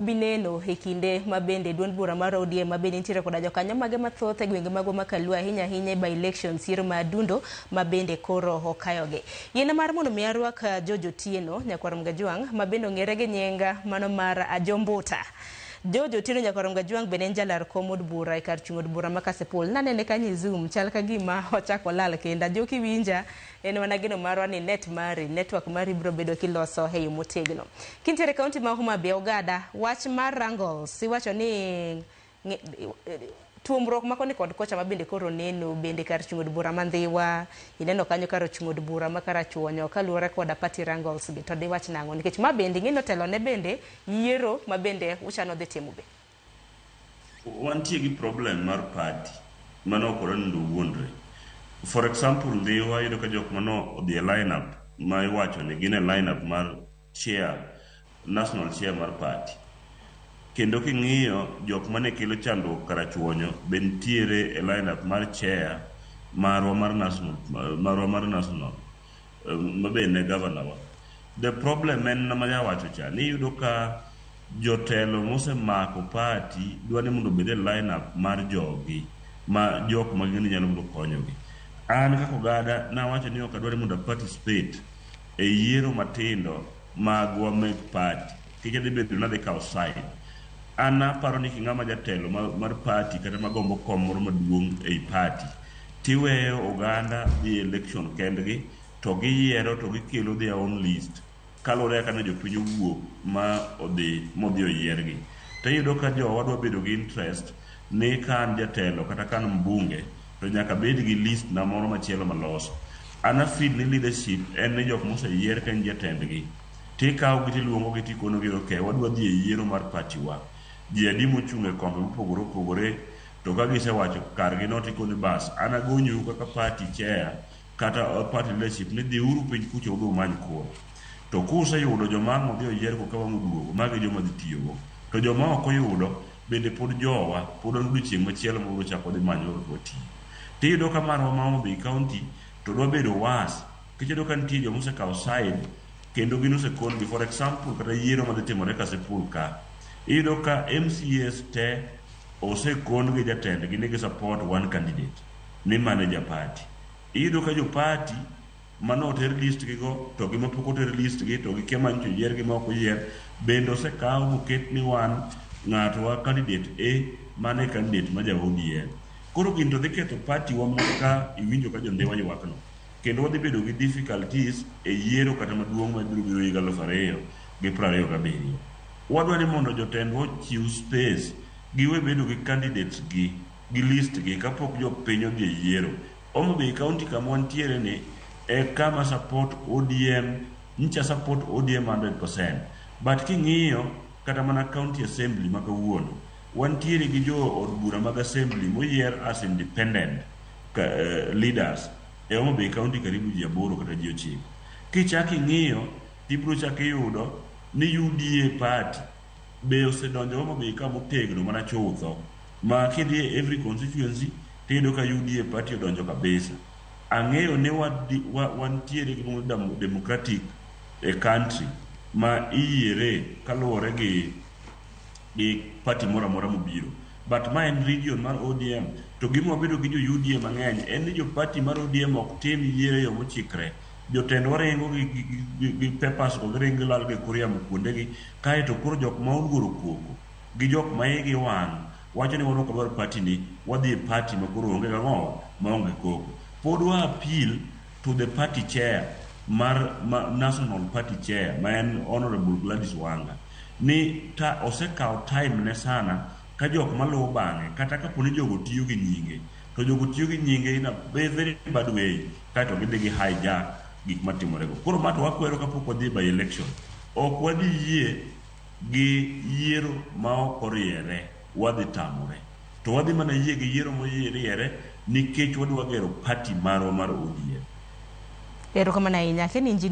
Bineno e kinde ma bende duond bura mar ODM ma bende nitiere koda jokanyo mage mathoth e gwenge magwa ma Kalua, ahinya ahinya e by elections, yiero ma Adundo ma bende koro okayogi. Yiena mar mondo mi arwak George Otieno Nyakwar Mgajwang' ma bende ong'ere gi nying mano mar Ajombuta. George Otieno Nyakwar Mgajwang' bende en jalar kom od bura e kar chung' od bura ma Kasipul. Nanene kanyo e Zoom, chal ka gima ochako lal kendo. Ajoki winja, en mana geno marwa ni net mari, network mari biro bedo kiloso e yo motegno. Kintiere e kaunti ma Homa Bay, Ogada, wach mar wrangles, iwacho ni tuomruok ma koni kod kocha ma bende koro neno bende kar chung' od bura ma Ndhiwa, ineno kanyo kar chung' od bura ma Karachuonyo kaluwore koda party wrangles gi, to diwach nang'o? Nikech ma bende ing'e ni otelo ne bende yiero ma bende uchano dhi timo be. Wantie gi problem mar party mano ok wadwa ni mondo owuondre. For example, Ndhiwa iyudo ka jok mano odhi e lineup ma iwacho ni gin e lineup mar chair, national chair mar party. Kendo king'iyo jok mane kelo chandruok Karachuonyo be nitiere e lineup mar chair marwa mar national, marwa mar national ma be ne governor wa. The problem en ma jawacho cha ni iyudo ka jotelo mosemako party dwa ni mondo obed e lineup mar jogi ma jok ma gini nyalo biro konyogi. An kaka oganda nawacho ni ok adwar ni mondo a participate e yiero matindo magwa meg party nikech adhi bedo ni adhi kawo side. An aparo ni king'ama jatelo mar party kata magombo kom moro maduong' ei party tiweyo oganda dhi e election kendgi to giyiero to gikelo their own list kaluwore kaka ne jopiny owuok ma odhi modhi oyiergi. Tiyudo ka jowa dwa bedo gi interest ni ka an jatelo kata ka an mbunge to nyaka abed gi list na moro machielo maloso. An a feel ni leadership en ni jok moseyier ka in jatendgi tikawo gi tiluongo gi tikonogi, "Okay, wadwa dhi e yiero mar party wa. Ji adi mochung' e kombe mopogore opogore?" To ka gisewacho kargi no, tikoni bas, an agonyou kaka party chair kata party leadership ni dhiuru piny kucha udhi umany kura. To kuseyudo joma ang' odhi oyiergo ka wang' oduogo, magi e joma dhi tiyogo. To joma ok oyudo bende pod jowa, pod wan odiochieng' machielo ma wabiro chako wadhi manyo kaka watiyo. Tiyudo ka marwa ma Homa Bay County to dwa bedo worse nikech iyudo ka nitie joma osekawo side kendo gin osekon gi. For example, kata yiero madhi timore Kasipul ka, iyudo ka MCAs te osekon gi jatendgi ni gi support one candidate ni mane ja party. Iyudo ka jo party mane oter list gi go to gi mapok oter list gi to gikia ma nyocha oyier gi ma ok oyier bende osekaw moket ni wan ng'atwa candidate A mano e candidate ma ja ODM. Koro gini to dhi ketho party wa mana ka iwinjo ka jo Ndhiwa ywak no. Kendo wadhi bedo gi difficulties e yiero kata maduong' mabiro biro higa 2027. Wadwa ni mondo jotendwa ochiw space giwe bedo gi candidates gi gi list gi kapok jopiny odhi e yiero. Homa Bay County kama wantiere ni e kama support ODM, nyicha support ODM 100%. But king'iyo kata mana county assembly ma kawuono, wantiere gi jo od bura mag assembly moyier as independent leaders e Homa Bay County karibu ji 8 kata ji 9. Kichak ing'iyo tibiro chak iyudo ni UDA party be osedonjo Homa Bay ka motegno mana chutho ma kidhi e every constituency tiyudo ka UDA party odonjo kabisa. Ang'eyo ni wantiere gi gimoro democratic e country ma iyiere kaluwore gi party moro amora mobiro. But ma en region mar ODM to gima wabedo gi jo UDA mang'eny en ni jo party mar ODM ok tim yiero e yo mochikre. Jotendwa ringo gi papers go, giringo gilal go e kor yamo kuondegi kaeto koro jok ma oluoro koko gi jok ma igi wang' wacho ni wan ok wadwar party ni, wadhi e party ma koro onge gang'o maonge koko. Pod wa appeal to the party chair mar ma national party chair ma en Honorable Gladys Wanga ni ta osekawo time ne sana ka jok maluwo bang'e kata kapo ni jogo tiyo gi nyinge to jogo tiyo gi nyinge in a very, very bad way kaeto gidhi gi hijack gik matimore go. Koro ma to wakwero kapok wadhi e by election. Ok wadhi yie gi yiero ma ok oriere, wadhi tamore. To wadhi mana yie gi yiero moriere nikech wadwa gero party marwa mar ODM. Erokamano ahinya. Ken engineer.